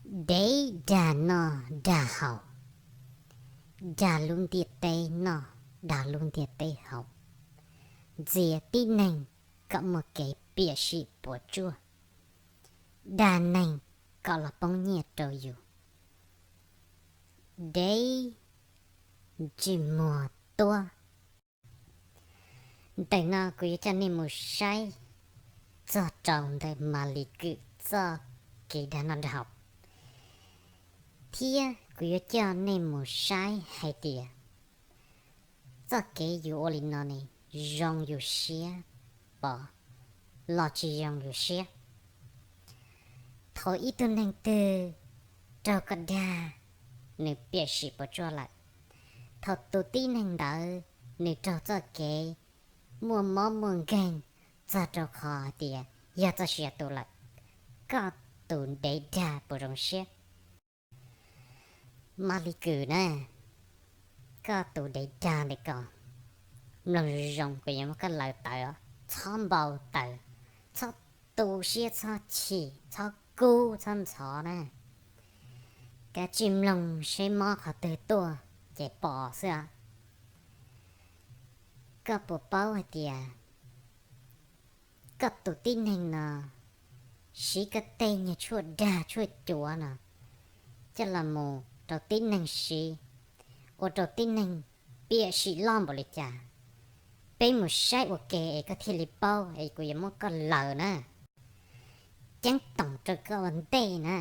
Dev dag noj dag haus, dag lub ntiaj teb noj, dag lub ntiaj teb haus, ntxias tib neeg kom muaj kev piam sij puas tsuaj, dag neeg kom los poob nyiaj rau yus. Dev ntsej muag tuab. Ntawm no kuv yuav coj nej mus saib txog rau ntawm Malis Kwm txoj kev dag noj dag haus, thiab kuv yuav coj nej mus saib hais tias txoj kev yus ua li no ne zoo yus siab pom los tsis zoo yus siab. Thaum ib tug neeg twg raug koj dag, nws piam sij puas tsuaj lawm. Thaum tus tib neeg ntawd nws raug txoj kev muaj mob muaj nkeeg txog rau qhov hais tias yog txoj sia tu lawm, koj tus dev dag puas zoo siab? Malis Kwm na, koj tus dev dag ntawm ko, mloog zoo zoo, kuv yuav muab koj laws tawv, txhob npau taws, txhob tu siab txhob chim, txhob kub txhob ntxhov na. Kav tsij mloog seb mob qhov twg tuaj ces pom xwb os. Koj puas paub hais tias koj tus tib neeg no siv koj tej nyuag tshuaj dag tshuaj cuav no coj los mus rau tib neeg siv, ua rau tib neeg piam sij loj npaum li cas? Peb mus saib ua ke es koj thiaj li paub, es kuv yuav muab koj laws na. Ceeb toom rau koj ua ntej na,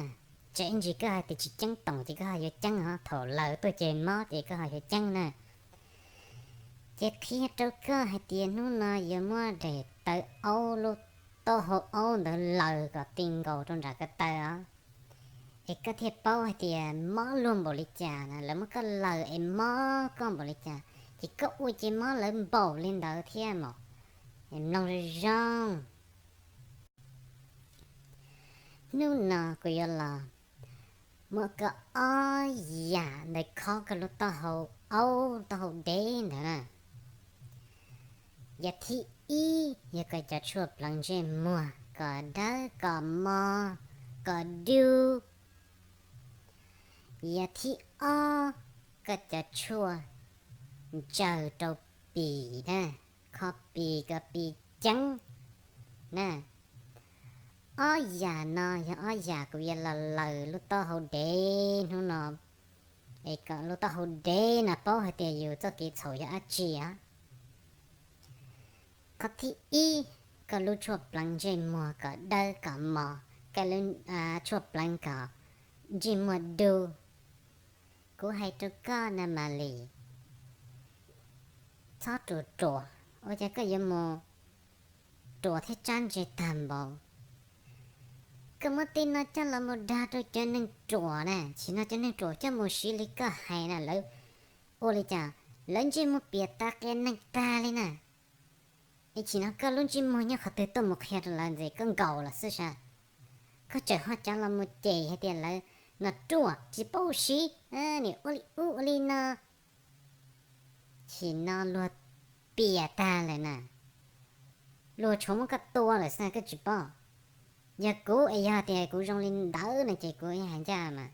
tsam ib ntsis koj hais tias tsis ceeb toom ces koj ho yuav ceeb os, thaum laws tuaj ces mob ces koj ho yuav ceeb na. Ces qhia rau koj hais tias hnub no yuav muab daim tawv aub, lub taub hau aub ntawd laws kom ti nkaus rau nram ko taw os, es koj thiaj paub hais tias mob luag npaum li cas na, lawv muab koj laws es mob koj npaum li cas, ces koj ua ces mob lawv npaum li ntawd thiab mas. Mloog zoo zoo. Hnub no kuv yuav los muab koj ob yam ntawd khob koj lub taub hau aub, taub hau dev ntawd na. Yam thib ib yog koj cov tshuaj pleev ntsej muag kom dawb kom mos kom dub. Yam thib ob, koj cov tshuaj ntsaws rau pis na, kho pis kom pis ceeb na. Ob yam no yog ob yam kuv yuav los laws lub taub hau dev hnub no, es kom lub taub hau dev no paub hais tias yus txoj kev txhaum yog dab tsi os. Qhov thib ib, koj lub tshuaj pleev ntsej muag kom dawb kom mos, koj lub tshuaj pleev kom ntsej muag du. Kuv hais rau koj na Malis, txhob ruam ruam, ua cas koj yuav mus ruam thiab tsab ntse tag npaum? Koj muab tej no coj los mus dag rau cov neeg ruam na, tsim nyog cov neeg ruam coj mus siv li koj hais na, lawv ua li cas, lawv ntsej muag piam tas qias neeg tag li na. Es tsim nyog koj lub ntsej muag nyob qhov twg tuaj mus qhia rau lawv ntxiv, koj nkaus lawm xwb sas. Koj tseem ho coj los mus cem hais tias lawv no ruam tsis paub siv, nim ua li ub ua li no. Tsim nyog luag piam tag lawm na, luag tshuav muab koj tua lawm xwb koj tsis paub. Yog kuv es yog tias kuv zoo li ntawd no ces kuv hais ncaj mas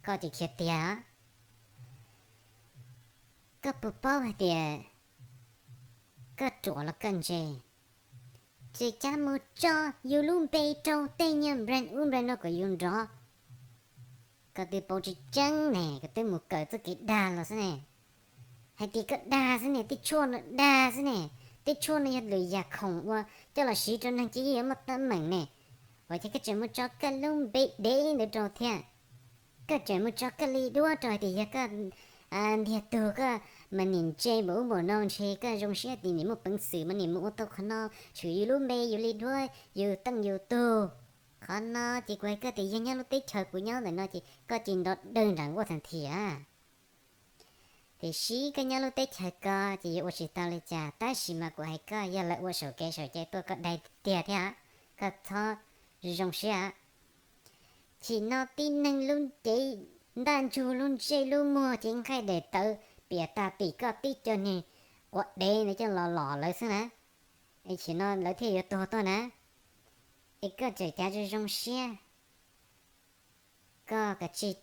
koj tsis khiav tiag. Koj puas paub hais tias koj ruam los koj ntse, ces cav mus tso yus lub npe rau tej nyuag brand ub brand no kom yus nrov, koj twb paub tsis tseeb ne, koj twb mus kawm txoj kev dag los xwb ne. Hais tias koj dag xwb ne, tej tshuaj no dag xwb ne, tej tshuaj no yog lwm yam khoom ua coj los siv rau neeg ces yeej yuav muaj teeb meem ne. Ua cas koj tseem mus tso koj lub npe dev ntawd rau thiab? Koj tseem mus tso koj li duab rau hais tias yog koj ntiag tug koj mas nim ntse npaum ub npaum no ntshe koj zoo siab tias nim muaj peev xwm mas nim mus ua tau qhov no, tshwm yus lub npe yus li duab yus teej yus tug. Qhov no ces kuv hais koj tias yog nyob lub teb chaws kuv nyob ntawm no ces koj ces nrov dawg nram nkuaj tag thiab. Tiam sis koj nyob lub teb chaws ko ces yuav ua tsis tau li cas, tab sis mas kuv hais koj yog lawv ua saum kev saum cai tuaj koj dai tiag thiab, koj txhob zoo siab. Chim no tib neeg lub cev ntaj ntsug lub ntsej lub muag ces nqaij daim tawv piam tag pim koj tib co niag quav dev ntawd coj los lom lawv xwb na. Es chim no lawv thiaj yuav tuag tuaj na. Es koj tseem cav zoo zoo siab. Koj kav tsij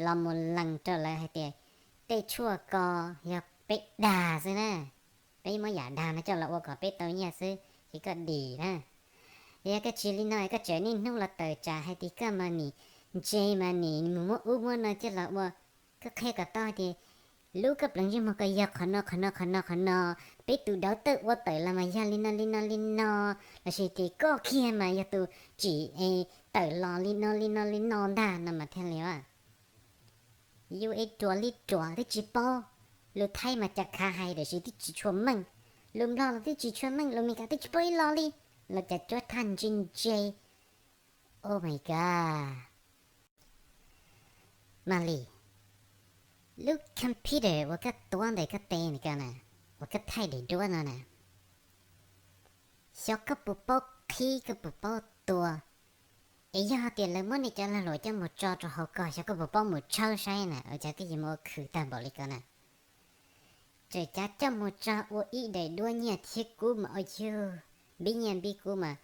los mus lees rau lawv hais tias tej tshuaj ko yog peb dag xwb na, peb muab yam dag no coj los ua kom peb tau nyiaj xwb ces koj dim na. Yog koj tsis li no koj tseem niaj hnub los tawm tsam hais tias koj mas nim ntse mas nim mus muab ub muab no coj los ua. Koj qhia kom tau hais tias lub koj pleev ntsej muag ko yog qhov no qhov no qhov no qhov no, peb tus dauv tawj ua tawm los mas yog li no li no li no, lossis tias koj kiag mas yog tus tsim es tawm los li no li no li no ntag no mas thiaj li as. Yus es ruam li ruam twb tsis paub, lus Thaib mas cas khav hais tiam sis twb tsis tshua meej, lus Nplog los twb tsis tshua meej, lus Meskas twb tsis paub ib lo li, los cas cuab thaj ntse ntse. Oh my god. Mali, lub computer uas koj tuav ntawm koj tes ntawm ko na, uas koj thaij daim duab no na, xyov koj puas paub qhib koj puas paub tua. Es yog tias lawv muab nej cov lag luam coj mus tso rau hauv ko xyov koj puas paub mus tshawb saib na, ua cas koj yuav mus ua khwv tag npaum li ko na. Tseem cav coj mus tso ua ib daim duab nyiaj thiab kub mas ua yug npib nyiaj npib kub mas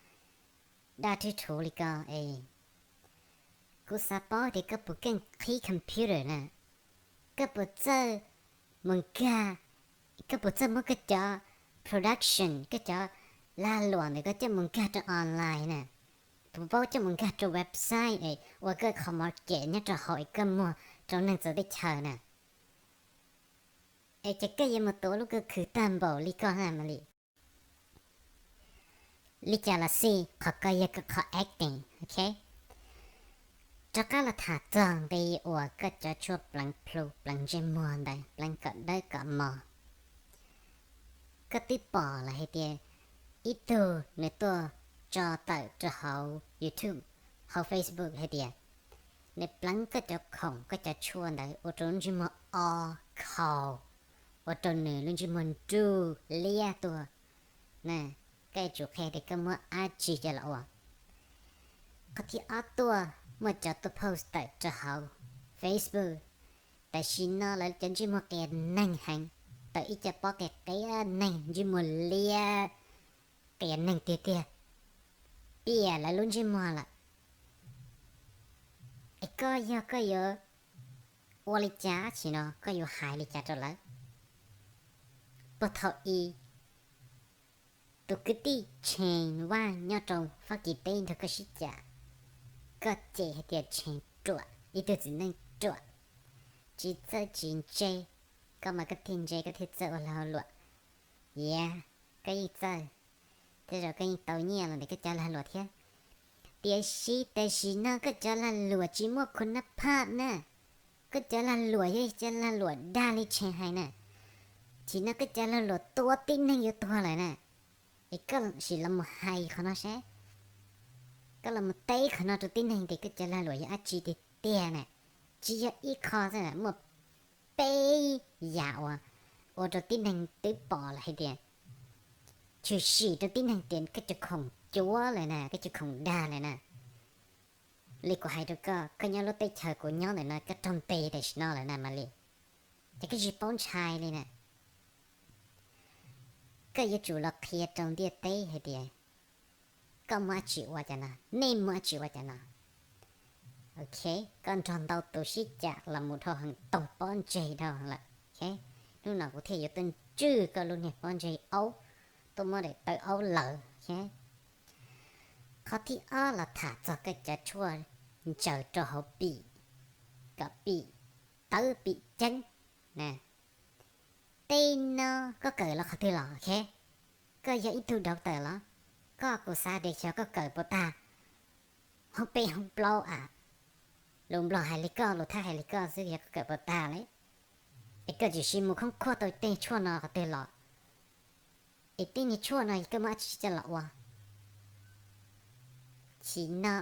daj rhwv rhuv li ko es. Kuv xav paub tias koj puas keej qhib computer na, koj puas txawj mus nkag, koj puas txawj muab koj cov production koj cov lag luam ntawm koj coj mus nkag rau online na, puas paub coj mus nkag rau website es ua koj qhov market nyob rau hauv es koj muag rau neeg txawv teb chaws na. Es ces koj yuav mus tuav lub koj khwv tag npaum li ko na Mali. Li cas los xij qhov ko yog koj qhov acting, ok. Rov qab los tham txog nqi uas koj cov tshuaj pleev plhu pleev ntsej muag ntawd pleev kom dawb kom mos. Koj twb pom lawm hais tias ib tug nws tuaj tso tawm rau hauv YouTube, hauv Facebook hais tias nws pleev koj cov khoom koj cov tshuaj ntawd ua rau lub ntsej muag o khau, ua rau nws lub ntsej muag nruj liab tuaj na. Koj yuav tsum qhia tias koj muab dab tsi coj los ua. Qhov thib ob tuaj muaj cov tuaj post tawm rau hauv Facebook, tam sim no lawv cov ntsej muag qias neeg heev, tawm ib co pob qias qias neeg ntsej muag liab, qias neeg tiag tiag, piam lawv lub ntsej muag lawm. Es koj yog koj yuav ua li cas dab tsi no, koj yuav hais li cas rau lawv? Puag thaum i tus kwv tij Tsheej Vaj nyob rau Fab Kis teb nrog koj sib cam, koj cem hais tias Tsheej ruam, ib tug txiv neej ruam, tsis txawj tsis ntse, koj mas koj thiaj ntse koj thiaj txawj ua lag luam. Yam, koj yeej txawj, tej zaum koj yeej tau nyiaj los ntawm koj cov lag luam thiab. Tiam sis tam sim no koj cov lag luam tsis muaj khun nab phaj na. Koj cov lag luam yog cov lag luam dag li Tsheej hais na. Tam sim no koj cov lag luam tua tib neeg yuav tuag lawm na. Es koj sim los mus hais qhov no seb, koj los mus teb qhov no rau tib neeg tias koj cov lag luam yog dab tsi tiag tiag na. Tsis yog ib qho xwb, muaj peb yam uas ua rau tib neeg twb pom lawm hais tias, tshwm sim rau tib neeg tias koj cov khoom cuav lawm na, koj cov khoom dag lawm na. Li kuv hais rau koj, koj nyob lub teb chaws kuv nyob ntawm no koj raug ntes tam sim no lawm na Mali. Ces koj tsis paub ntshai li na. Koj yuav tsum los qhia rau ntiaj teb hais tias koj muaj dab tsi ua cov no, nej muaj dab tsi ua cov no. Ok, koj nrog ntau tus sib cam los mus dhau heev, toog pob ntseg dhau heev lawm. Hnub no kuv thiaj yuav tuaj ntswj koj lub niag pob ntseg aub, tuaj muab daim tawv aub lawm. Qhov thib ob los tham txog koj cov tshuaj ntsaws rau hauv pim, kom pim tawv pim ceeb na. Tej no koj kawm los qhov twg los, ok? Koj yog ib tug dauv tawm los? Koj kuv xav tias xyov koj kawm puas tag hoob peb hoob plaub a. Lus Nplog hais li koj, lus Thaib hais li koj xwb, yog koj kawm puas tag li? Es koj tsis mus khoob khuaj tau tej tshuaj no qhov twg los? Es tej niag tshuaj no koj muaj dab tsi coj los ua? Tam sim no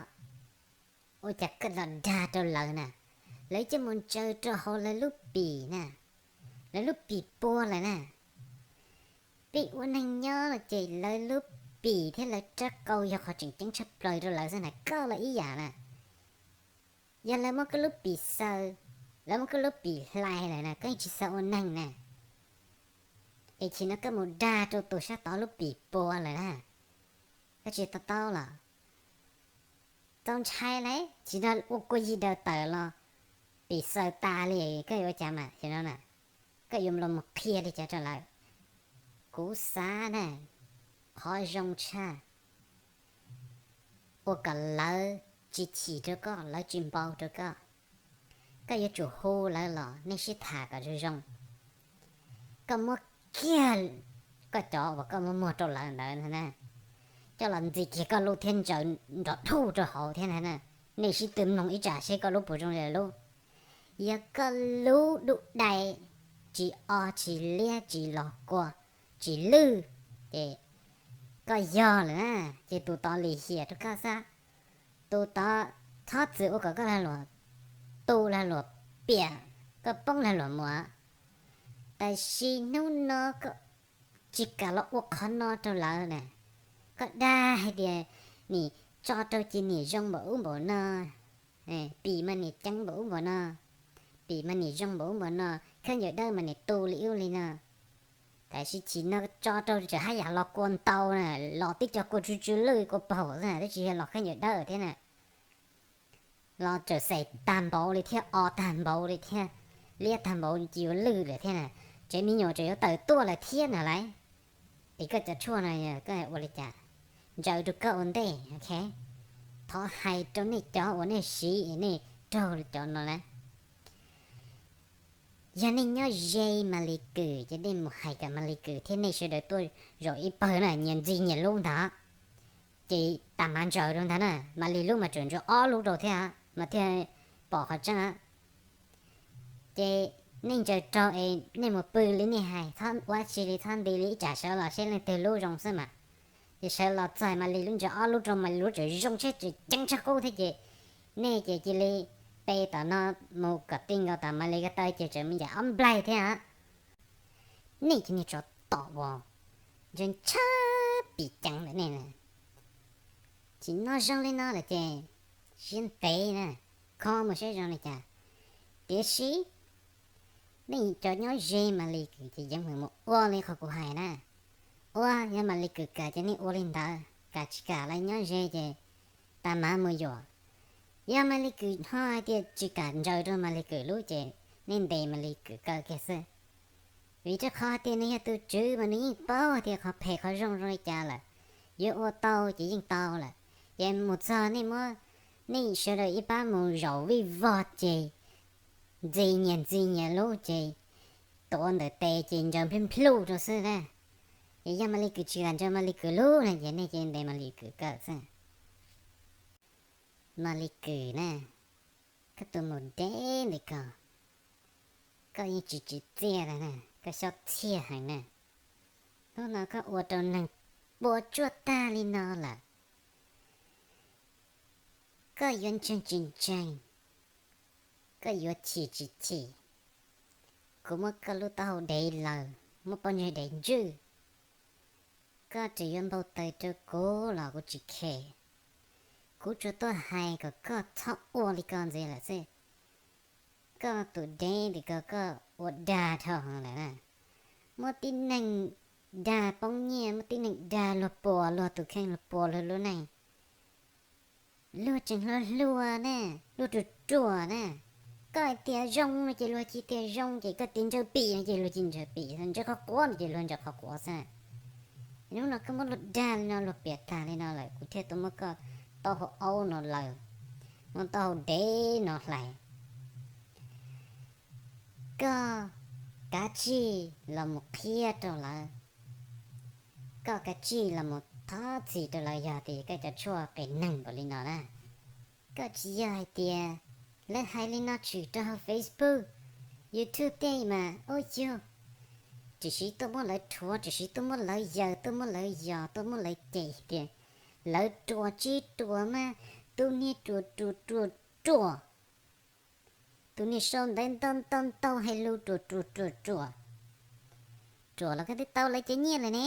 ua cas koj los dag rau lawv na, lawv coj mus ntsaws rau hauv lawv lub pim na, lawv lub pim puas lawm na. Peb ua neeg nyob los ces lawv lub pim thiab lawv rab qau yog qhov tseem ceeb tshaj plaws rau lawv xwb na, koj los ib yam na. Yog lawv muab koj lub pim xaws, lawv muab koj lub pim hlais lawm na, koj yeej tsis xav ua neeg na. Es tam sim no koj mus dag rau tus sab tod lub pim puas lawm na, koj tsis to taub los? Txaus ntshai lauj, tsis nrog ua kua yig daws tawm los pim xaws tas li, koj yuav ua cas mas no na? Koj yuav los mus qhia li cas rau lawv? Kuv xav na, qhov zoo tshaj ua kom lawv tsis chim rau koj, lawv tsis npau rau koj. Koj yuav tsum hu lawv los nej sib tham kom zoo zoo. Koj muab kiag koj cov uas koj muab muag rau lawv ntawd na, coj los ntxiv kiag koj lub thiab ntsaws nrov dhuj rau hauv thiab na, nej sib tw mloog ib tsam seb koj lub puas zoo li lub. Yog koj lub dub dai, tsis o tsis liab, tsis los kua, tsis lwj, ces koj yog lawm na, ces tus tod lim hiam rau koj xwb. Tus tod txhob txwm ua kom koj lag luam tu lag luam piam, koj poob lag luam muag. Tab sis hnub no koj tsis kam los ua qhov no rau lawv na. Koj dag hais tias nim tso rau ces nim zoo npaum ub npaum no, pim mas nim ceev npaum ub npaum no, pim mas nim zoo npaum ub npaum no, khaub ncaws dawb mas nim tu li ub li no. Tab sis chim no tso rau tseem haj yam los kua ntau na, los tib co kua tsw tsw lwj kua paug xwb na, twb tsis yog los khaub ncaws dawb thiab na. Los tseem xaim tag npaum li thiab, o tag npaum li thiab, liab tag npaum ces yuav lwj lawm thiab na. Tsev me nyuam tseem yuav tawm tuaj lawm thiab na lauj. Es koj cov tshuaj no koj ua li cas? Ntsaws rau koj ua ntej, ok. Thov hais rau nej cov uas nej siv es nej raug li cov no na. Yog nej nyob ze Malis Kws ces nej mus hais kom Malis Kws thiab nej sawv daws tuaj zaum ib pawg na, nyias ntxig nyias lub ntag. Ces tas mas ntsaws rau ntag na, Malis lub mas tseem ntsaws ob lub rau thiab mas thiaj pom qhov tseeb. Ces nej ntsaws raug es nej mus pw li nej hais, txhob ua tsi li, txhob nti li, ib tsam sawv los seb leej twg lub zoo xwb mas. Ces sawv los txog Malis lub ntsaws ob lub rau, Malis lub tseem zoo tshaj, tseem ceev tshaj qub thiab ces nej ces cia li pe tom no mus kom ti nkaus tom Malis ko taw ces tseem me ncaim ob nplaig thiab. Nej cov niag tsov tom uas ntshaw ntshaw pim ceev ntawm nej na, tsis noj zoo li no lawm ces siab ntev na, kho mus saib zoo li cas. Tiam sis nej cov nyob ze Malis Kws ces yeej meem mus ua li qhov kuv hais na. Ua, yog Malis Kws kam ces nej ua li ntawd, kam tsis kam los nyob ze ces tas mas mus yuam. Yog Malis Kws ho hais tias tsis kam ntsaws rau Malis Kws lub ces nej ntes Malis Kws kaw kiag xwb. Vim rau qhov hais tias nws yog tus tswv mas nws yeej paub hais tias qhov phem qhov zoo zoo li cas lawm. Yuav ua tau ces yeej tau lawm. Ces mus txog nej muab, nej sawv daws ib pab mus zaum vij vog ces ntxi nyias ntxi nyias lub ces tuav ntawm tes ces ntsaws nplij nplhuj rau xwb na. Ces yog Malis Kws tsis kam ntsaws Malis Kws lub na ces nej cia ntes Malis Kws kaw xwb. Malis Kws na, koj tus mus deb ntawm ko, koj yeej tsis tsim txiaj li na, koj xyob txhiaj heev na. Hnub no koj ua rau neeg puas tsuaj tag li no lawm, koj yuav ntseeg tsis ntseeg, koj yuav chim tsis chim, kuv muab koj lub taub hau dev laws, muab pob ntseg dev ntswj, koj tseem yuav npau taws rau kuv los kuv tsis khe. Kuv tsuas tuaj hais kom koj txhob ua li ko ntxiv lawm xwb. Koj tus dev ntawm ko koj ua dag dhau heev lawm na. Muab tib neeg dag poob nyiaj, muab tib neeg dag luag puas luag tus kheej, luag puas luag lub neej. Luag tseem hluas hluas na, luag ruam ruam na. Koj hais tias zoo no ces luag cia tias zoo, ces koj tias ntsaws pim no ces luag cia ntsaws pim, ntsaws qhov quav no ces luag ntsaws qhov quav xwb. Hnub no koj muab luag dag li no, luag piam tag li no lawm, kuv thiaj tuaj muab koj taub hau aub no laws, muab taub hau dev no hlais. Koj kav tsij los mus qhia rau lawv, koj kav tsij los mus thov txim rau lawv yog tias koj cov tshuaj qias neeg npaum li no na. Koj tsis yog hais tias lawv hais li no tshwm rau hauv Facebook, YouTube tej mas ua yug, tiam sis tuaj muab lawv rhuav, tiam sis tuaj muab lawv yaws, tuaj muab lawv yos, tuaj muab lawv cem tias lawv ruam tsis ruam mas, tus niag ruam ruam ruam ruam, tus niag sau ntawv ntau ntau ntau hais lus ruam ruam ruam ruam. Ruam los koj twb tau lawv cov nyiaj lawm ne.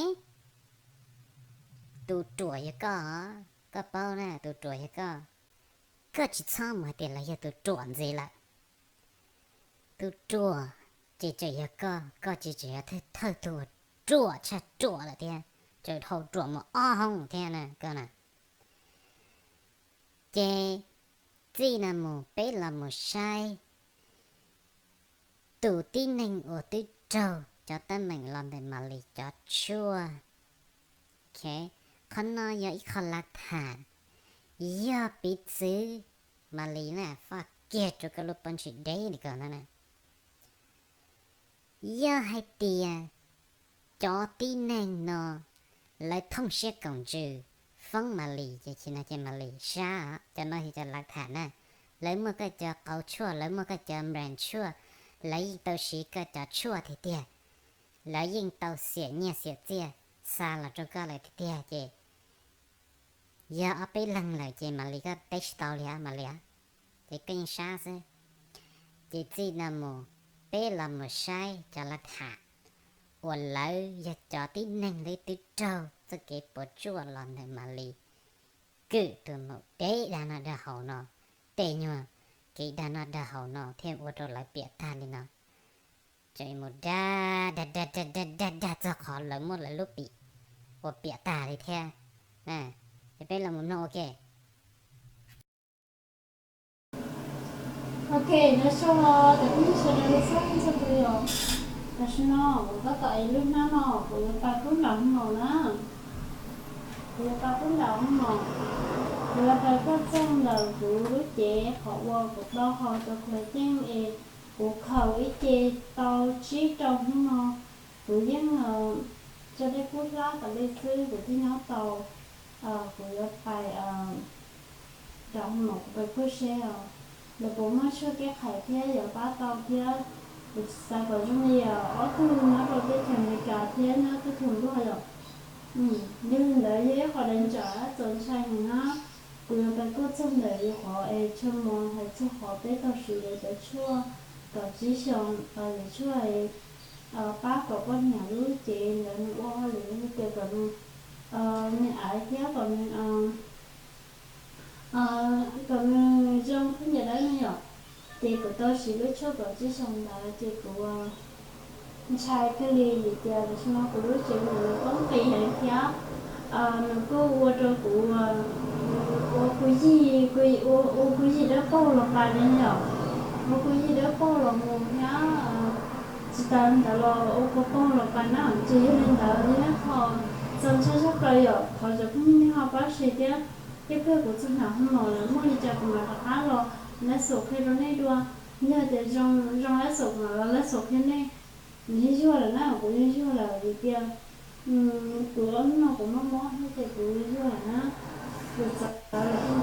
Tus ruam yog koj, koj paub na, tus ruam yog koj. Koj tsis txhob mus hais tias lawv yog tus ruam ntxiv lawm. Tus ruam ces tseem yog koj, koj ces tseem yog thawj thawj tug ruam tshaj ruam lawm thiab, tseem dhau ruam mus ob hoob thiab na koj na. Ces txij no mus peb los mus saib tus tib neeg uas twb raug cov teeb meem los ntawm Malis cov tshuaj. Qhov no yog ib qho lav tham, yog piv txwv Malis na, faj kiag rau koj lub pob ntseg deb li ko na. Yog hais tias cov tib neeg no lawv thooj siab koom ntsws foob Malis ces, ces no ces Malis sab, cov no yog cov lav tham na. Lawv muaj koj cov qau tshuaj, lawv muaj koj cov brand tshuaj, lawv yeej tau siv koj cov tshuaj tiag tiag, lawv yeej tau xiam nyiaj xiam txiaj xa los rau koj lawm tiag tiag ces yog ob peb leeg lawm ces Malis koj teb tsis tau li Malis, ces koj yeej sab xwb. Ces txij no mus peb los mus saib cov lav tham uas lawv yog cov tib neeg lawv twb raug txoj kev puas tsuaj los ntawm Malis kwm tus maum dev dag noj dag haus no, tej nyuag kev dag noj dag haus no thiaj ua rau lawv piam tag li no. Ces mus dag dag dag dag dag dag txog qhov lawv muab lawv lub pim ua piam tag li thiab. Ces peb los mus mloog ua ke. Ok, nyob zoo os cov phooj ywg sawv daws txhua leej txhua tus yom. Tam sim no kuv tab tom es lub hnab no kuv yuav pais pub nram hoo maum na. Kuv yuav pais pub nram hoo maum, kuv yuav pais tuaj txog ntawm kuv lub cev qhov uas kuv tau haus cov khuav ceej es kuv khaws ib ce tau tsib rau hnub no. Kuv yeej coj dej kub hlab tas li xwb, kuv thiaj nyob tau. Kuv yuav pais nram hoo maum kuv pais kuaj seb os, lawv puas muaj tshuaj keb qhais thiab yuav pab tau thiab. Kuv xav kom zoo li ob tug nyob rau teb chaws Amelikas thiab nyob teb chaws Nplog yom. Yog li ntawd yog ib qho dav ntsam txaus ntshai heev na. Kuv yuav pais kuaj txog ntawm yus qhov es tshuaj mos hais txog qhov peb tau siv lawv cov tshuaj kom tsib xyoos, lawv tshuaj pab kom poj niam lub cev ntawd nws ua hauj lwm tias kom nws me aiv thiab kom nws kom nws zoo khaub ncaws dawb ne yom. Ces kuv tau siv lub tshuaj kom tsib xyoos ntawd ces kuv ntshai kawg li vim tias tam sim no kuv lub cev nws poob qis heev thiab nws kuj ua rau kuv ua kuv yig, ua kuv yig dawb paug los pais li yom, ua kuv yig dawb paug los mus thiab. Tsis tas li ntawd los ua kuv paug los pais na, ces yog li ntawd yog ib qho txaus ntshai tshaj plaws yom. Thov cov phooj ywg nej ho pab share thiab, thiab pab kuv txog nram hoo maum lawm muaj li cas kuv mam rov qab los lab xaum qhia rau nej dua. Yog tias zoo lab xaum kuv mam los lab xaum qhia nej. Nws yeej yuag lawm na, kuv yeej yuag lawm vim tias kuv ob hnub no kuv mob mob thiab ces kuv yuag lawm na, kuv txawv lawm.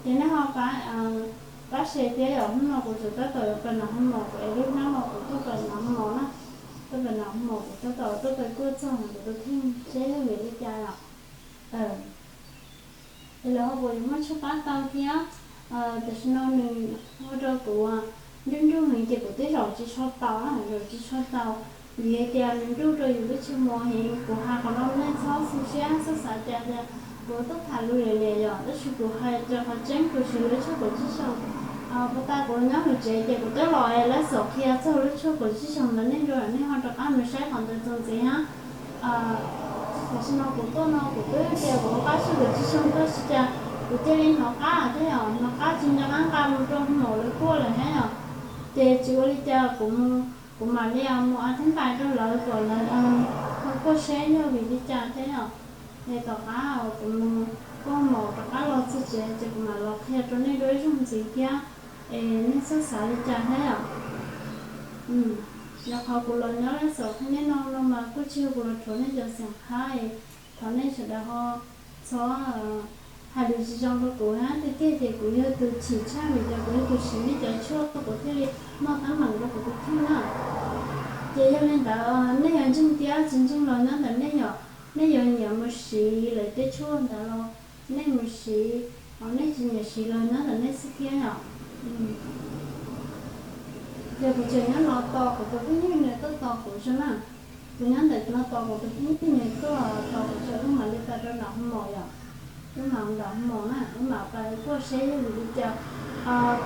Ces nej ho pab share thiab yom, hnub no kuv tseem tab tom yuav pais nram hoo maum, kuv es lub hnab no kuv tuaj pais nram hoo maum na, tuaj pais nram hoo maum kuv tab tom tuaj pais kuaj txog kuv tus kheej seb yog vim li cas yom. Es lawv ho puas yuav muaj tshuaj pab tau thiab. Tam sim no nws ua rau kuv nruj nruj heev ces kuv twb zaum tsis tshua tau, zaum tsis tshua tau. Vim hais tias nws nruj rau yus lub tshuaj mos heev, kuv hais qhov no nej txhob xu siab txhob xav cas tias kuv tuaj tham lus liam liam yom, tab sis kuv hais rau qhov tseeb kuv siv lub tshuaj kaum tsib xyoos. Puag ta kuv nyob hauv tsev ces kuv twb los lab xaum qhia txog lub tshuaj kaum tsib xyoos ntawd nej dua, nej ho rov qab mus saib qhov ntawd txuas ntxiv na. Tam sim no kuv tuaj no kuv twb tias kuv qab tshuaj kaum tsib xyoos tuaj tsis cas, kuv cia li hnov qab thiab yom, hnov qab tsis nco qab nqa mus rau hoo maum lawv kuaj lawm thiab yom. Ces tsis ua li cas, kuv mus, kuv mam li mus a thiab nqaim rau lawv kom lawv ho kuaj seb yog vim li cas thiab yom. Es tom qab kuv mus kuaj maum rov qab los txog tsev ces kuv mam los qhia rau nej dua ib zaug ntxiv thiab, es nej txhob xav li cas thiab yom. Yog qhov kuv los nyob lab xaum qhia nej no no mas kuj tsis yog kuv los rhuav nej cov xeem qhab es thov nej sawv daws ho txhob hais lus tsis zoo rau kuv na, tiag tiag ces kuv yog tus chim tshaj vim tias kuv yog tus siv nej cov tshuaj kuv thiaj li noj teeb meem rau kuv tus kheej na. Ces yog li ntawd nej yuav ntseeg thiab tsis ntseeg los nyob ntawm nej yom, nej yuav nyiam mus siv lawv tej tshuaj ntawd los nej mus siv, ho nej tsis nyiam siv los nyob ntawm nej xwb thiab yom. Ces kuv tseem nyob no tos kuv tus phooj ywg nws tuaj tos kuv xwb na. Kuv nyob ntawm no tos kuv tus phooj ywg nws tuaj tos kuv tseem wb mam li pais rau nram hoo maum yom. Wb mam nram hoo maum na, wb mam pais kuaj seb yog vim li cas.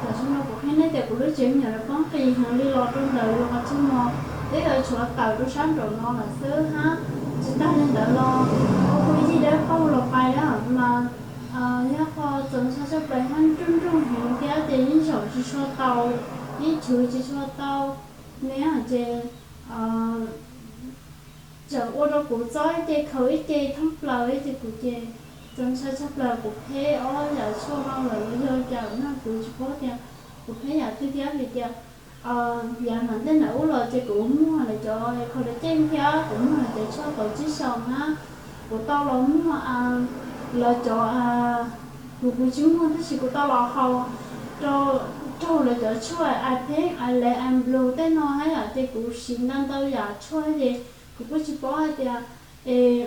Tam sim no kuv qhia nej tias kuv lub tsev me nyuam lawv poob qis heev li los rau ntawm yus qhov tshuaj mos, twb yuav tshuav tawm rau sab nraum no lawm xwb hab. Tsis tag li ntawd los ua kuv yig dawb paug los pais na mas Yog qhov txaus ntshai tshaj plaws, nruj nruj heev thiab ces yeej zaum tsis tshua tau, yeej chwv tsis tshua tau ne. Ces txawm ua rau kuv txob ib ce khaws ib ce thoob plaws ces kuv ces txaus ntshai tshaj plaws. Kuv phem ob yam tshuaj no lawm los yog cas no kuv tsis paub tias kuv phem yam twg thiab vim tias yav ntawm ntej ntawm ub los ces kuv muag lawv cov collagen thiab kuv muag lawv cov tshuaj kaum tsib xyoos na. Kuv tau los muag lawv cov, kuv kuv tsis muag tab sis kuv tau los haus rau, raug lawv cov tshuaj eye pink, eye red, eye blue tej no thiab yom. Ces kuv siv ntau ntau yam tshuaj ces kuv kuj tsis paub hais tias es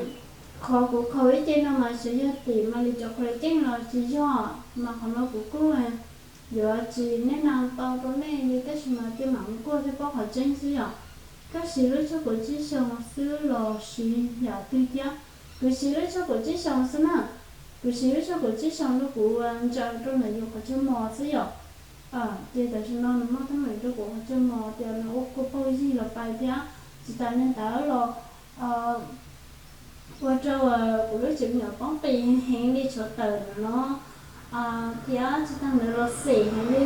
qhov kuv khaws ib ce no mas xyov yog tim Maly cov collagen los tsis yog, mas qhov no kuv kuj yuav tsis niaj hnub tau rau nej li tab sis mas cia mam mus kuaj thiaj paub qhov tseeb xwb yom. Koj siv lub tshuaj kaum tsib xyoos xwb los siv yam twg thiab? Kuv siv lub tshuaj kaum tsib xyoos xwb na. Kuv siv lub tshuaj kaum tsib xyoos rau kuv ntsaws rau ntawm yus qhov chaw mos xwb yom. Ces tam sim no nws muaj teeb meem rau kuv qhov chaw mos tias nws ua kua paug yig los pais thiab tsis tas li ntawd los ua rau kuv lub tsev me nyuam poob qis heev li tshuav tawm no thiab tsis tas ntawd los xem heev li,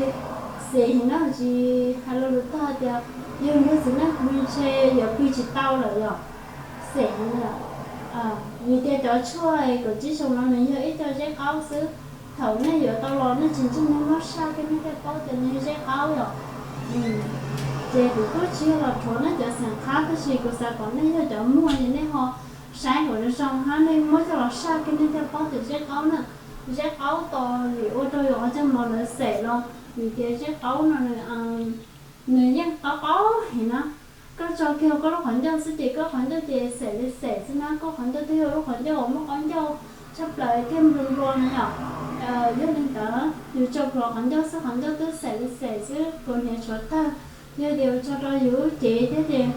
xem heev na tsis hais lo lus tag tias yog nrog txiv neej pw ntshe yuav pw tsis tau lawm yom. Xem heev li. Vim tias cov tshuaj kaum tsib xyoos no nws yog ib co zeb qaub xwb. Thaum nej yuav tau los nej tsis ntseeg nej muab saj kiag nej thiaj paub tias nws yog zeb qaub yom. Ces kuv kuj tsis yog los rhuav nej cov xeem qhab tab sis kuv xav kom nej yog cov muag ces nej ho saib kom zoo zoo hab nej muab coj los saj kiag nej thiaj paub tias zeb qaub na. Zeb qaub tos vim ua rau yus qhov coj mov ntawd xem los vim tias zeb qaub no nws yeej qaub qaub heev na. Koj tso kiag koj lub qhov ncauj xwb ces koj qhov ncauj ces xem li xem xwb na, koj qhov ncauj twb yog lub qhov ncauj uas muaj qaub ncauj tshaj plaws thiaj nplua nplua na yom. Yog li ntawd yus tso plhuav qhov ncauj xwb qhov ncauj twb xem li xem xwb, kuv hniav tshuav tawg. Yog tias tso rau yus lub cev thiab ces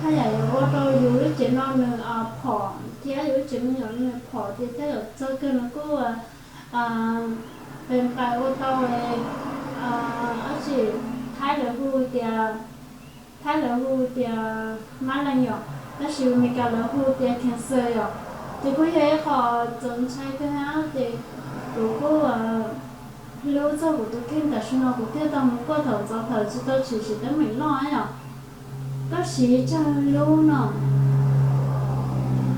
haj yam yuav ua rau yus lub cev no nws phom thiab yus lub tsev me nyuam no nws phom ces tej zaum txog kawg no kuj pes nqaim ua tau dab tsi, Thaib lawv hu tias, Thaib lawv hu tias mab leej yom, tab sis Meskas lawv hu tias cancer yom. Ces kuj yog ib qho txaus ntshai kawg hab ces kuv kuj hlub txog kuv tus kheej tam sim no kuv thiaj tau mus kuaj thaum ntxov thaum tsis tau tshwm sim teeb meem loj yom. Koj siv tsawg lub no?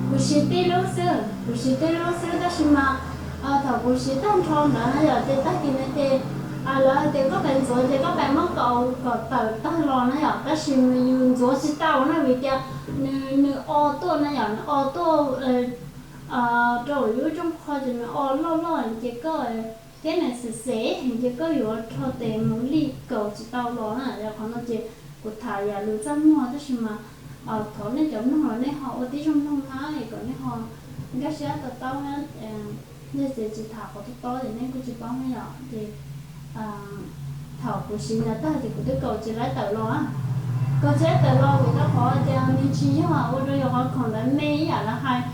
Kuv siv tib lub xwb, kuv siv tib lub xwb tab sis mas thaum kuv siv tag nrho ntawd na yom ces tag kis no ces lawv hais tias koj pais ntxuav ces koj pais muab kaus kom tawm tag los na yom, tab sis mas yus ntxuav tsis tau na vim tias nws, nws o tuaj na yom, nws o tuaj rau yus lub rooj qhov ces nws o loj loj ces koj, thiab nws xem xem ces koj yuav rho tes mus li kaus tsis tau los na. Yog qhov no ces kuv tham yam lus txaj muag tab sis mas thov nej cov mloog los nej ho ua tib zoo mloog hab kom nej ho nkag siab to taub hab. Yog ces tsis tham qhov tob tob ces nej kuj tsis paub ne yom. Ces thaum kuv siv ntawd tag ces kuv twb kaus tsis laib tawm los, kaus tsis laib tawm los vim rau qhov tias nws tsis yog ua rau yus qhov khoom ntawd me ib yam lawv hais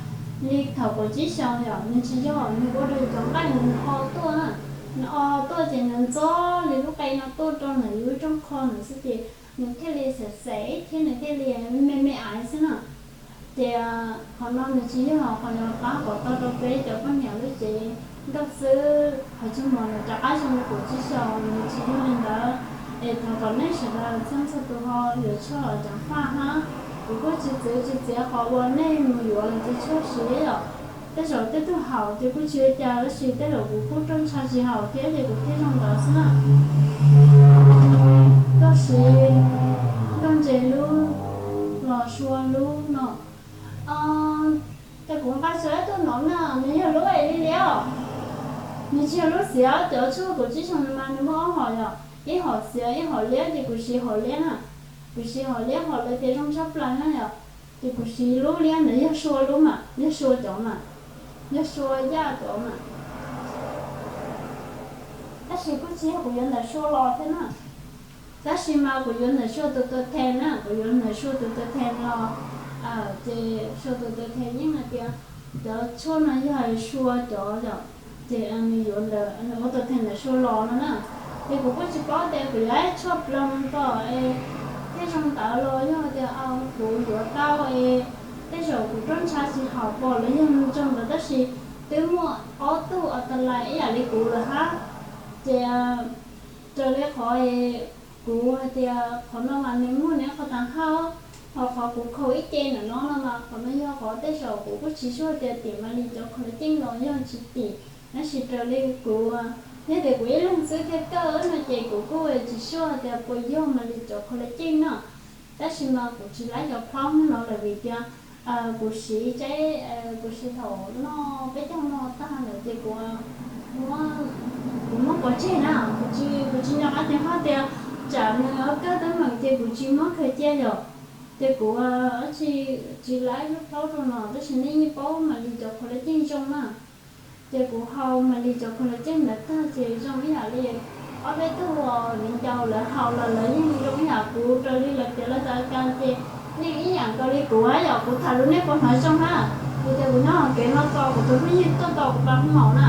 li thaum kaum tsib xyoos yom, nws tsis yog, nws ua rau yus cov nqaij nws o tuaj, nws o tuaj ces nws ntxov li lub qe no tuaj rau ntawm yus lub rooj qhov ntawd xwb ces nws thiaj li xem xem thiab nws thiaj li me me aiv xwb na. Ces qhov no nws tsis yog qhov yuav pab kom tau rau peb cov poj niam lub cev nkauj xwb, qhov tsis muaj nws rov qab zoo li kaum tsib xyoos, nws tsis yog li ntawd. Es thov kom nej sawv daws txhua txhua tus ho yuav tshuaj los ceev faj hab. Kuv kuj tsis txwv tsis txiav qhov uas nej mus yuav los cov tshuaj siv yom. Tej zaum tej tug haum ces kuj tsis ua cas tab sis tej zaum kuv kuj rooj ntsha tsis haum thiab ces kuv thiaj zoo ntawd xwb na. Koj siv nkauj ntses lub los sua lub no. Ces kuv nqa sua ib tug no na, nws yog lub es liab liab os. Nws tsis yog lub xiav, cov tshuaj kaum tsib xyoos mas nws muaj ob hom yom, ib hom xiav ib hom liab ces kuv siv hom liab na. Kuv siv hom liab hom lawv tias zoo tshaj plaws na yom. Ces kuv siv lub liab ntawd yog sua lub mas, yog sua cov mas, yog sua yaj cov mas. Tab sis kuj tsis yog kuv yuav ntawm sua los thiab na. Tab sis mas kuv yuav ntawm sua tus tua then na, kuv yuav ntawm sua tus tua then los, ces sua tus tua then yeej hais tias cov tshuaj no yog sua cov yom, ces nws yuav ntawm, nws ua tus then ntawm sua los no na. Ces kuv kuj tsis paub tias kuv yuav tshuaj ploos pom es thiaj zoo ntawd los yog tias kuv yuav tau es tej zaum kuv rooj ntsha tsis haum pom los yog zoo ntawd tab sis twb muaj ob tug o ta lais ib yam li kuv lawm hab. Ces raws li qhov kuv hais tias qhov no mas nws muaj nws qhov tag hauj, ho qhov kuv khaus ib ce ntawm no no mas qhov no yog qhov tej zaum kuv kuj tsis sub tias tim Malis cov collagen los yog tsis tim, tab sis raws li kuv, yog tias kuv ib leeg xwb thiaj kawj no ces kuv kuj tsis sub tias puas yog Malis cov collagen no. Tab sis mas kuv tsis laib cov plaub no lawm vim tias kuv siv tsaib, kuv siv thaum noj peb caug no tag lawm ces kuv muab, kuv muab pov tseg na, kuv tsis, kuv tsis nco qab tias hab tias tsam nws kawj teeb meem ces kuv tsis muab khaws cia yom. Ces kuv tsis, tsis laib lub plaub rau no, tab sis nej yeej paub Malis cov collagen zoo na. Ces kuv haus Malis cov collagen ntawd tag ces zoo ib yam li ob peb tug viv ncaus lawv haus los lawv yeej zoo ib yam kuv, raws li lawv piav lawv txoj kev ces yeej ib yam nkaus li kuv hab yom. Kuv tham lus nej puas hnov zoo hab? Vim tias kuv nyob hauv kev no tos kuv tus phooj ywg tuaj tos kuv pas maum na,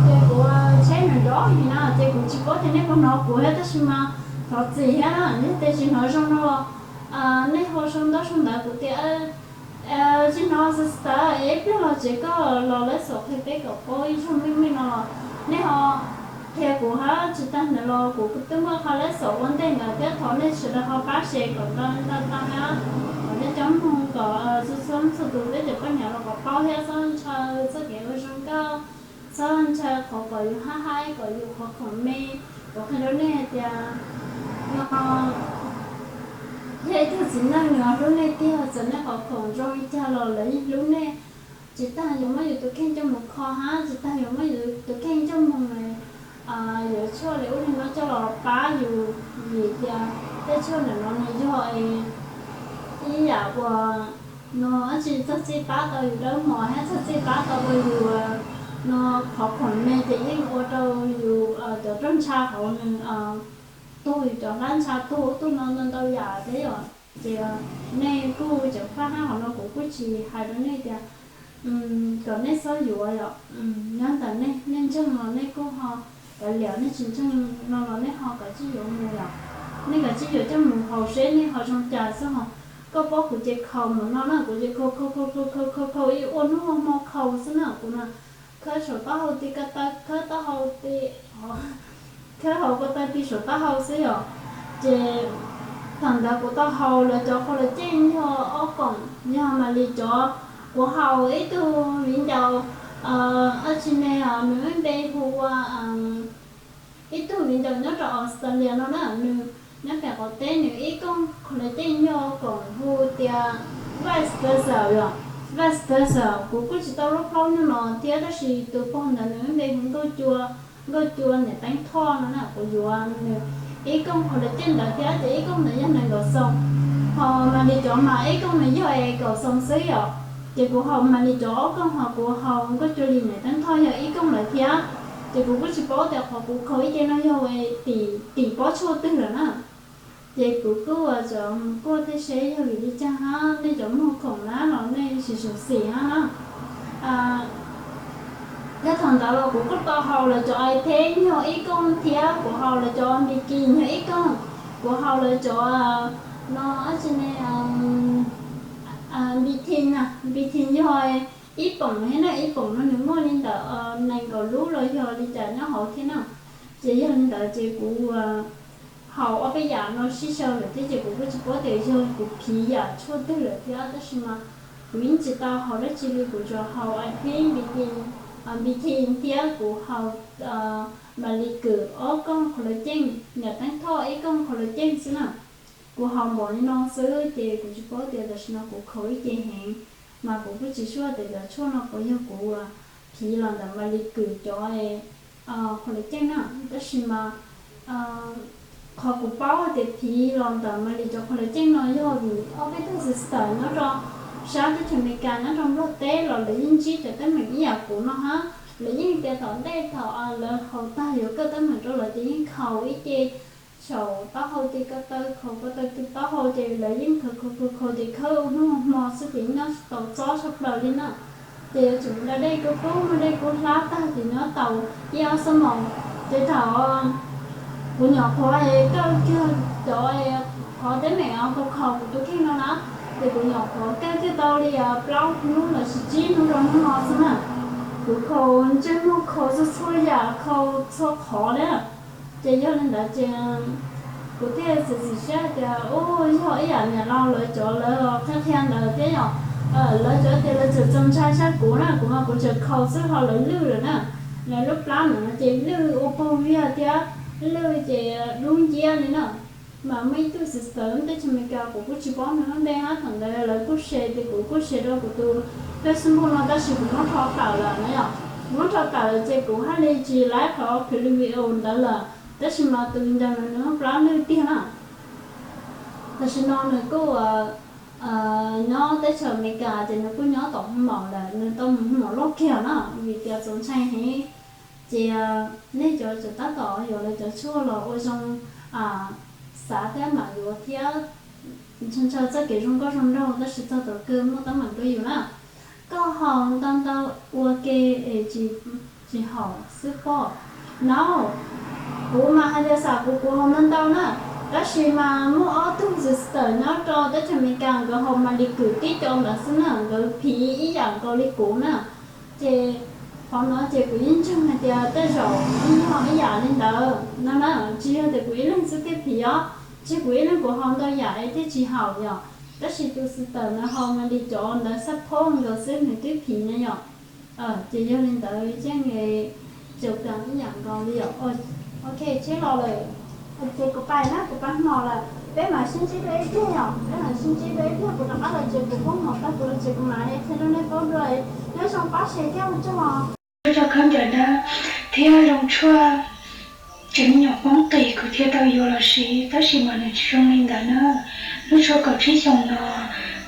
ces kuv tsheb nws nrov heev na ces kuv tsis paub tias nej puas hnov kuv thiab, tab sis mas thov txim thiab na, yog tias tsis hnov zoo no los nej ho sau ntaub sau ntawv kuv tias tsis hnov xav xav es ib pliag los tsev koj los lawv xom qhia peb kom paub ib zaug meej meej no los nej ho qhia kuv hab. Tsis tag ntawd los kuv twb muaj qhov lawv xom ua ntej ntawd thiab, thov nej sawv daws ho pab share kom tau ntau tau hab, kom nej cov mloog kom txhua txhua txhua tus peb cov poj niam los kom paub thiab txhob ntshaw txoj kev ua zoo nkauj, txhob ntshaw qhov kom yus hab haib, kom yus qhov khoom me. Kuv qhia rau nej hais tias no yog ib tug txiv neej nws hlub nej tiag, txawm nej qhov khoom zoo li cas los lawv yeej hlub nej. Tsis tas yuav muab yus tus kheej coj mus kho hab tsis tas yuav muab yus tus kheej coj mus yuav tshuaj li ub li no coj los pab yus, vim tias tej tshuaj ntawm no nws yog ib yam uas no dab tsi txog txij pab tau yus dawb mos thiab txog txij pab tau yus no qhov khoom me ces yeej ua rau yus cov rooj ntsha hauv nws tuag, yus cov hlab ntsha tuag, ub tuaj no ntau ntau yam thiab yom. Ces nej kuj ceev faj hab, qhov no kuv kuj tsis hais rau nej tias kom nej txhob yuav yom. Nyob ntawm nej, nej ntseeg los nej kuj ho kav liam, nej tsis ntseeg no los nej ho kav tsij yuav mus yom. Nej kav tsij yuav coj mus haus seb nej ho zoo cas xwb ho. Koj paub kuv ces khaus mus no na, kuv ces khaus khaus khaus khaus khaus khaus ib ua hnub ua hmo khaus xwb na kuv na. Khawb saum taub hau ti ko taw, khawb taub hau ti, khawb hauv ko taw ti saum taub hau xwb yom. Ces thaum ntawd kuv tau haus lawv cov collagen yog ob koom, yog Malis cov. Kuv haus ib tug viv ncaus, dab tsi ne, nws lub npe hu ua, ib tug viv ncaus nyob rau Australia no na, nws nyob pem qaum teb, nws ib kooj collagen yog koom hu tias Vice Versa yom, Vice Versa. Kuv kuj tsis tau lub plaub hnub no thiab, tab sis tus pog ntawd nws lub npe hu Nkauj Cua, Nkauj Cua niam Teeb Thoj no na, kuv yuav nws ib kooj collagen ntawd thiab, ces ib kooj ntawd yog nees nkaum xoo, ho Malis cov mas ib kooj nws yog kaum xoo xwb yom. Ces kuv haus Malis cov ob kooj, ho kuv haus Nkauj Cua li niam Teeb Thoj yog ib kooj lawm thiab. Ces kuv kuj tsis paub tias qhov kuv khaus ib ce no yog tim, tim pob tshuaj twg lawm na. Ces kuv kuj tsom kuaj thiab seb yog vim li cas hab, nej cov muag khoom na los nej sim sum xim hab na. Yog thaum ntawd los kuv kuj tau haus lawv cov eye test yog ib kooj thiab, kuv haus lawv cov Bikini yog ib kooj, kuv haus lawv cov no dab tsi ne, Bikini na, Bikini yog ib poom thiab na, ib poom no nws muaj li ntawm nees nkaum lub los yog li cas nyob hauv thiab na. Ces yog li ntawd ces kuv haus ob peb yam no sib sau lawm thiab, ces kuv kuj tsis paub tias yog kuv phiv yam tshuaj twg lawm thiab, tab sis mas kuv yeej tsis tau haus dab tsi li, kuv tsuas haus eye cream, Bikini, Bikini thiab kuv haus Malis Kws ob kooj collagen, niam Teeb Thoj ib kooj collagen xwb na. Kuv haus npaum li no xwb ces kuv tsis paub tias tam sim no kuv khaus ib ce heev, mas kuv kuj tsis sub tias cov tshuaj no puas yog kuv phiv los ntawm Malis Kws cov collagen na. Tab sis mas qhov kuv paub tias phiv los ntawm Malis cov collagen no yog vim ob peb tug sister nyob rau sab teb chaws Amelikas nyob rau Nplog teb los lawv yeej ntsib cov teeb meem ib yam kuv no hab. Lawv yeej tias tom ntej thaum lawv haus tag yuav kawj teeb meem rau lawv ces yeej khaus ib ce saum taub hau ti ko taw, khaus ko taw ti taub hau ces lawv yeej khaus khaus khaus khaus ces khawb ua hnub ua hmo xwb ces nyob tsis tau txob tshaj plaws li na. Ces yuav tsum da dej kub kub, muab dej kub hlab tag ces nyob tau ib ob xuab moos. Ces thaum kuv nyuam qhuav kawj kiag cov qhov teeb meem khaus khaus kuv tus kheej no na, ces kuv nyuam qhuav kawj kiag tau li plaub hnub los sis tsib hnub rau hnub no xwb na. Kuv khaus ntsej muag, khaus txhua txhua yam, khaus txhua qhov li. Ces yog li ntawd ces kuv thiaj txiav txim siab tias, u, yog ib yam niam laus lawv cov lawv qhia qhia ntawd thiab yom. Lawv cov tias lawv tseem txaus ntshai saib kuv na, kuv mas kuv tseem khaus xwb ho lawv lwj lawm na. Lawv lub plab no ces lwj ua paug viag thiab, lwj ces dub nciab li na. Mas muaj ib tug sister teb chaws Amelikas, kuv kuj tsis paub nws lub npe hab, thaum ntawd lawv kuj share tias, kuv kuj share rau kuv tus Facebook no, tab sis kuv muab rho tawm lawm na yom. Kuv muab rho tawm lawm ces kuv haj li tsis laib qhov clip video ntawd lawm, tab sis mas tus viv ncaus no nws muaj plab lwj tiag na. Tam sim no nws kuj nyob teb chaws Amelikas ces nws kuj nyob tom hoo maum lawm, nws tau mus hoo maum loj kiag na, vim tias txaus ntshai heev. Ces nej cov tseem tab tom yuav lawv cov tshuaj los ua zoo xav thiab mam yuav thiab, ntshaw ntshaw txoj kev zoo nkauj zoo nraug tab sis txog thaum kawg muaj teeb meem rau yus na. Koj haus ntau ntau ua ke es tsis haum xwb pob? No, kuv mas hais tias xam kuv, kuv haus ntau ntau na, tab sis mas muaj ob tug sister nyob rau teb chaws Amelikas, nkawd haus mas li kwv tib co ntawd xwb na, nkawd phiv ib yam nkaus li kuv na. Ces qhov no ces kuv yeej ntseeg hais tias tej zaum yeej yog ib yam li ntawd no na, tsis yog tias kuv ib leeg xwb thiaj phiv os, tsis yog kuv ib leeg kuv haus ntau yam es thiaj tsis haum yom. Tab sis tus sister ntawd haus mas li cov ntawd xab phob nkaus xwb nws twb phiv na yom. Ces yog li ntawd yeej caum kas ib yam nkaus li yom. Ok, tsheb los lawm, ces kuv pais na, kuv pais hmo lawm, peb mam sib ntsib dua ib pliag yom, peb mam sib ntsib dua ib pliag, kuv rov qab los tsev, kuv poob hmo tag kuv los tsev kuv mam li qhia rau nej paub dua. Nyob zoo pab share thiab ua tsaug os. Ua tsaug khaub ncaws dawb thiab zoo tshuaj tsev me nyuam poob qis kuv thiaj tau yuav los siv, tab sis mas nws tsis zoo li ntawd na. Lub tshuaj kaum tsib xyoos no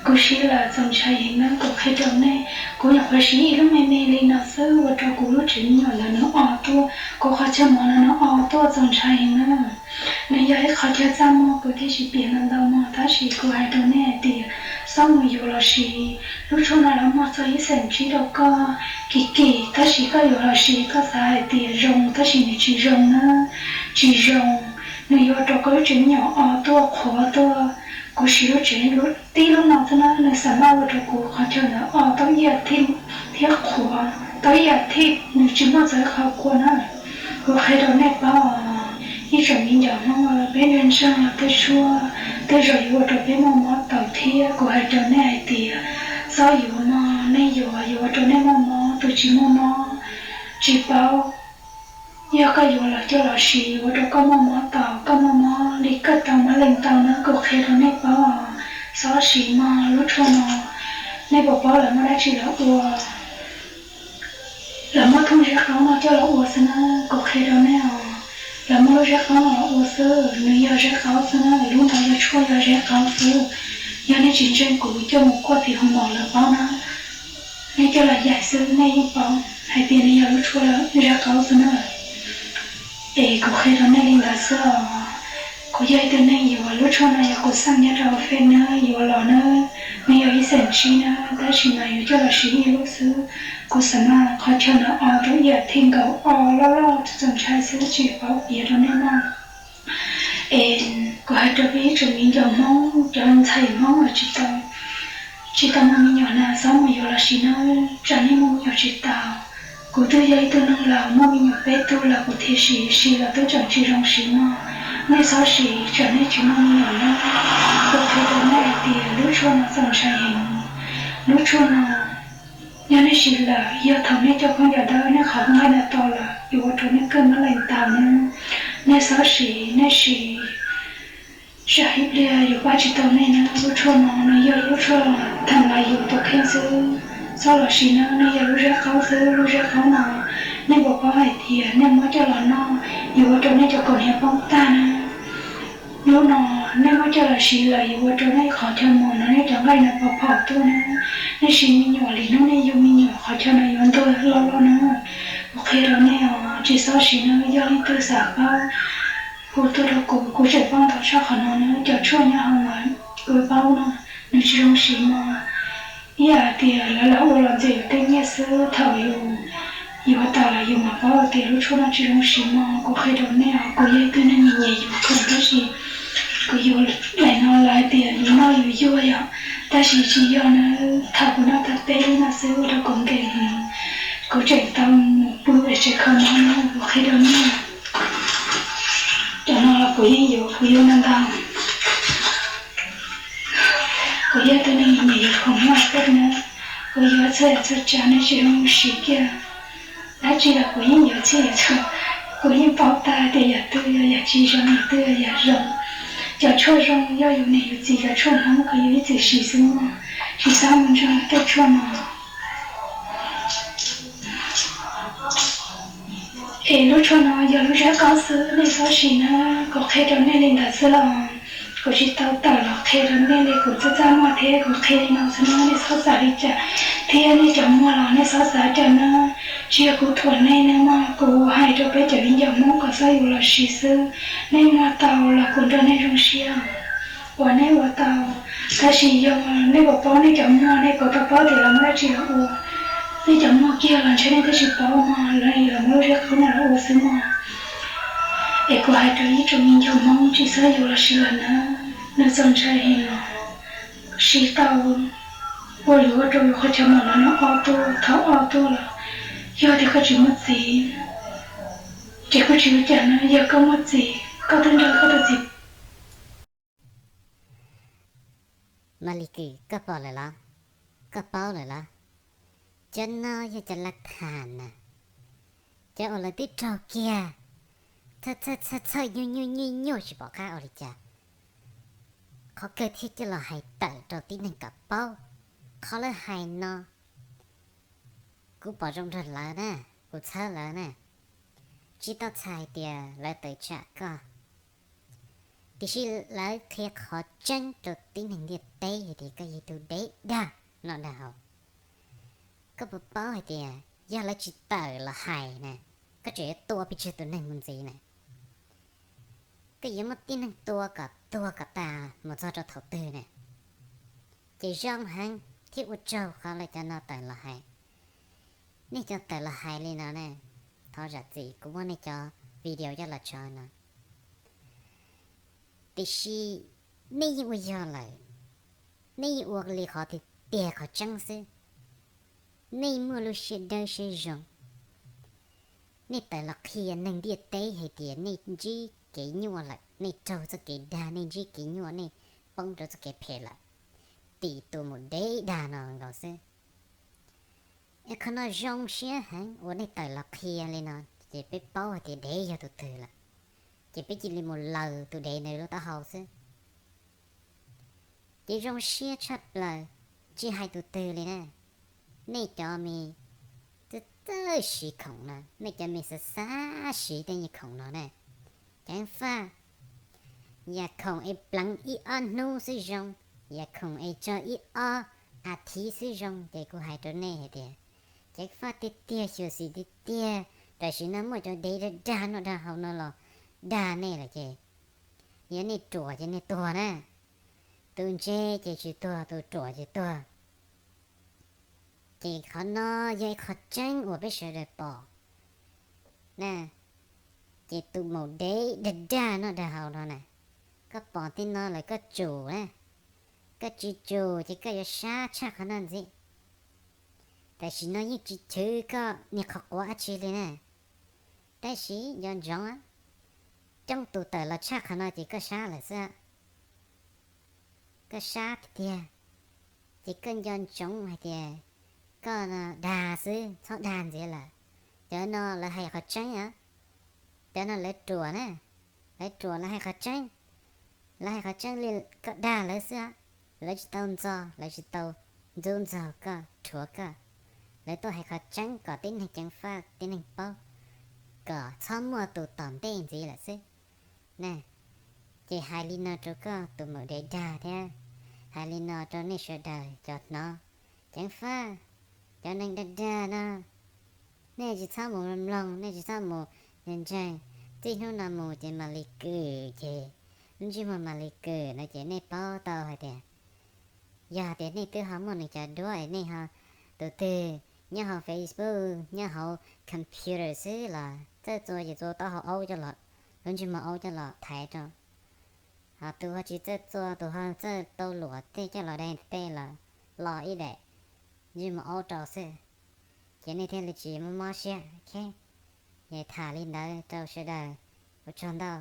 kuv siv los txaus ntshai heev na, kuv qhia rau nej. Kuv nyuam qhuav siv ib lub me me li no xwb ua rau kuv lub tsev me nyuam ntawd nws o tuaj, kuv qhov chaw mov no nws o tuaj txaus ntshai heev na. Nws yog ib qhov chaw txaj muag kuv thiaj tsis piav ntau ntau no, tab sis kuv hais rau nej hais tias xob mus yuav los siv. Lub tshuaj no lawv muag txog ib xeem tsib rau koj kim kim, tab sis koj yuav los siv koj xav hais tias zoo tab sis nws tsis zoo na, tsis zoo. Nws yuav ua rau koj lub tsev me nyuam o tuaj qhuav tuaj. Kuv siv lub tsev, tib lub no xwb na, nws xam maj ua rau kuv qhov chaw ntawd o tau ib yam thiab, thiab qhuav tau ib yam thiab, nws tsis muaj txawv qhov kua na. Kuv qhia rau nej paub, ib tsoom viv ncaus Hmoob, peb ntseeg ntseeg tej tshuaj tej zaum yuav ua rau peb muaj mob tau thiab. Kuv hais rau nej hais tias xob yuav mog, nej yuav yuav ua rau nej muaj mob, tus tsis muaj mob tsis paub. Yog koj yuav los coj los siv yuav ua rau koj muaj mob tau, koj muaj mob li koj tau mab leej tau na, kuv qhia rau nej paub. Xob siv mog, lub tshuaj no nej puas paub lawv muab dab tsi los ua? Lawv muab thooj zeb qaub no coj los ua xwb na, kuv qhia rau nej os. Lawv muab lub zeb qaub no los ua xwb, nws yog zeb qaub xwb na, lub ntawd yog tshuaj yog zeb qaub xwb. Yog nej tsis ntseeg kuv coj mus kuaj tim hoo maum lawv paub na. Nej coj los yaim xwb nej yeej paub hais tias nws yog lub tshuaj zeb qaub xwb na. Es kuv qhia rau nej li ntawd xwb os. Kuv yog ib tug neeg yuav lub tshuaj no, yog kuv xaj nyob rau fej na, yuav los na, nws yog ib xeem tsib na, tab sis mas yuav coj los siv ib lub xwb. Kuv xam maj qhov chaw ntawd o rau ib yam thiab nkaus, o loj loj txaus ntshai xwb tsis paub piav rau nej mog. Es kuv hais rau peb ib tsoom viv ncaus Hmoob, cov ntxhais Hmoob uas tsis tau, tsis tau muaj me nyuam na, xob mus yuav los siv na, tsam nej muaj me nyuam tsis tau. Kuv twb yog ib tug neeg laus muaj me nyuam peb tug los kuv thiaj siv, siv los twb tseem tsis zoo siv mog. Nej xob siv tsam nej tsis muaj me nyuam na. Kuv qhia rau nej hais tias lub tshuaj no txaus ntshai heev. Lub tshuaj no yog nej siv lawm, yog thaum nej coj khaub ncaws dawb nej qhov nqaij no to lawm yuav ua rau nej kawg mab leej tau na. Nej xob siv, nej siv, tsam ib pliag yuav pab tsis tau nej na. Lub tshuaj no nws yog lub tshuaj tham lais yus tus kheej xwb. Xob los siv na, nws yog lub zeb qaub xwb. Lub zeb qaub no nej puas paub hais tias nej muab coj los noj yuav ua rau nej cov kaus hniav poob tag na. Lub no nej muab coj los siv lawm yuav ua rau nej qhov chaw mos no nej cov nqaij no pov phom tuaj na. Nej siv me nyuam li hnub nej yug me nyuam qhov chaw no yuav ntuag loj loj na. Kuv qhia rau nej os, tsis txhob siv na. Yog leej twg xav paub hu tuaj rau kuv, kuv tseem paub ntau tshaj qhov no na. Cov tshuaj nyob hauv no kuv paub no, nws tsis zoo siv mog. Ib yam hais tias lawv lam ua los ntxias yus tej nyiaj xwb, thaum yus yuav tas lawm yus mam paub tias lub tshuaj no tsis zoo siv mog. Kuv qhia rau nej os, kuv yog ib tug neeg nyiam nyiam yus kawg tab sis kuv yuav daim no lawv hais tias yus noj yus yuag yom, tab sis tsis yog na. Thaum kuv noj tag peb lub no xwb ua rau kuv nkees heev. Kuv tseem tau mus pw pem tsev kho mob no kuv qhia rau nej. Cov no los kuv yeej yuav, kuv yuav ntau ntau. Kuv yog tus neeg nyiam yuav khoom noj peb na, kuv yuav txhua yam txhua tsav nej tsis zoo siv kiag. Dab tsi los kuv yeej yuav txhij yuav txhua, kuv yeej paub tag tias yam twg yog yam tsis zoo, yam twg yog yam zoo. Cov tshuaj zoo yog yus niam yus txiv cov tshuaj Hmoob uas yus ib txwm siv xwb mog, tsis txhob mus ntseeg tej tshuaj no. Es lub tshuaj no yog lub zab qaub xwb, nej txhob siv na. Kuv qhia rau nej li ntawd xwb los kuv tsis tau tawm los qhia rau nej li. Kuv txaj txaj muag thiab kuv qhia li no xwb na, nej txhob xav li cas. Thiab nej cov muag los nej txhob xav cas na, tsis yog kuv thuam nej na mog, kuv hais rau peb cov viv ncaus Hmoob kom txhob yus los siv xwb. Nej muag tau los kuv nrog nej zoo siab uas nej ua tau. Tab sis yog nej puas paub nej cov muag, nej puas tau paub tias lawv muaj dab tsi los ua? Nej cov muag kiag los ntshe nej twb tsis paub mog, lawv yog lawv muaj lub zab qaub no los ua xwb mog. Es kuv hais rau ib tsoom viv ncaus Hmoob tsis txhob yus los siv lawm na, nws txaus ntshai heev los. Siv tau ua yuav ua rau yus qhov chaw mos lawv no ob tuaj, thaum ob tuaj los yog tias koj tsis muaj txiv, ces kuj tsis ua cas na. Yog koj muaj txiv, koj twb nrog koj tus txiv. Mas Lis Kws, koj pom lawm los? Koj paub lawm los? Cov no yog cov lav tham na, cov uas lawv twb raug kiag, txhawj txhawj txhawj nyuaj nyuaj nyuaj nyuaj tsis pom qab ua li cas. Qhov kawg thiaj coj los hais tawm rau tib neeg kom paub. Qhov lawv hais no kuv pom zoo nrog lawv na, kuv txhawb lawv na, tsis tau txhais tias lawv tawm tsam koj. Tiam sis lawv qhia qhov tseeb rau tib neeg ntiaj teb hais tias koj yog tus dev dag noj dag haus. Koj puas paub hais tias yog lawv tsis tawm los hais na, koj tseem yuav tua pes tsawg tus neeg mus ntxiv na? Koj yuav muaj tib neeg tua kom tuag kom tas mus txog rau thaum twg na? Ces zoo heev thiab ua tsaug qhov lawv cov no tawm los hais. Nej cov tawm los hais li no ne, thov zam txim kuv muab nej cov video coj los tso no. Tiam sis nej yeej ua yog lawm, nej yeej ua li qhov tiag tiag qhov tseeb xwb. Nej muaj lub siab dawb siab zoo, nej tawm los qhia neeg ntiaj teb hais tias nej ntsib kev nyuaj lawm, nej raug txoj kev dag, nej ntsib kev nyuaj, nej poob rau txoj kev phem lawm, tim tus mus dev dag no nkaus xwb. Es qhov no zoo siab heev uas nej tawm los qhia li no, ces peb paub hais tias dev yog tus twg lawm, ces peb cia li mus laws tus dev ntawd lub taub hau xwb. Ces zoo siab tshaj plaws, tsis hais tus twg li na. Nej cov me txawj txawj siv khoom no, nej cov me xav xav siv tej nyuag khoom no na, ceev faj. Yam khoom es pleev ib ob hnub xwb zoo, yam khoom es tso ib ob as thiv xwb zoo, ces kuv hais rau nej hais tias ceev faj tiag tiag, xyuam xim tiag tiag. Tam sim no muaj cov dev dag dag noj dag haus no los dag nej lawm ces yog nej ruam ces nej tuag na. Tus ntse ces tsis tuag, tus ruam ces tuag. Ces qhov no yog ib qho tseeb uas peb sawv daws pom na. Ces tus maum dev dag dag noj dag haus no na, koj pom tej no lawm koj tsum na. Koj tsis tsum ces koj yuav sab tshaj qhov no ntxiv. Tam sim no yeej tsis chwv koj niag qhov quav dab tsi li na. Tab sis nco ntsoov, coob tus tawm los tshaj qhov no ces koj sab lawm xwb. Koj sab tiag tiag, ces koj nco ntsoov hais tias koj dag xwb, txhob dag ntxiv lawm. Cov no lawv hais qhov tseeb os. Cov no lawv ruam na, lawv ruam lawv hais qhov tseeb. Lawv hais qhov tseeb li koj dag lawv xwb, lawv tsis tau ntxo, lawv tsis tau ntxub ntxaug koj rhuav koj. Lawv tuaj hais qhov tseeb kom tib neeg ceev faj tib neeg paub, kom txhob muaj tus tom ntej ntxiv lawm xwb na. Ces hais li no rau koj tus maum dev dag thiab hais li no rau nej sawv daws cov hnov ceev faj, cov neeg dag dag no, nej tsis txhob mus mloog, nej tsis txhob mus ntseeg. Txij hnub no mus ces Malis Kws ces, lub ntsej muag Malis Kws no ces nej paub tau hais tias yog tias nej twb ho muaj nws cov duab es nej ho, tus twg nyob hauv Facebook nyob hauv computer xwb los txawj txua ces txua taub hau aub coj los, lub ntsej muag aub coj los thaiv rau. Ho tus ho tsis txawj txua, tus ho txawj tau luam tej coj los dai tej los, los ib daim ntsej muag aub rau xwb. ces nej thiaj li tsis mob mob siab. Ces tham li ntawd rau sawv daws, ua tsaug ntau.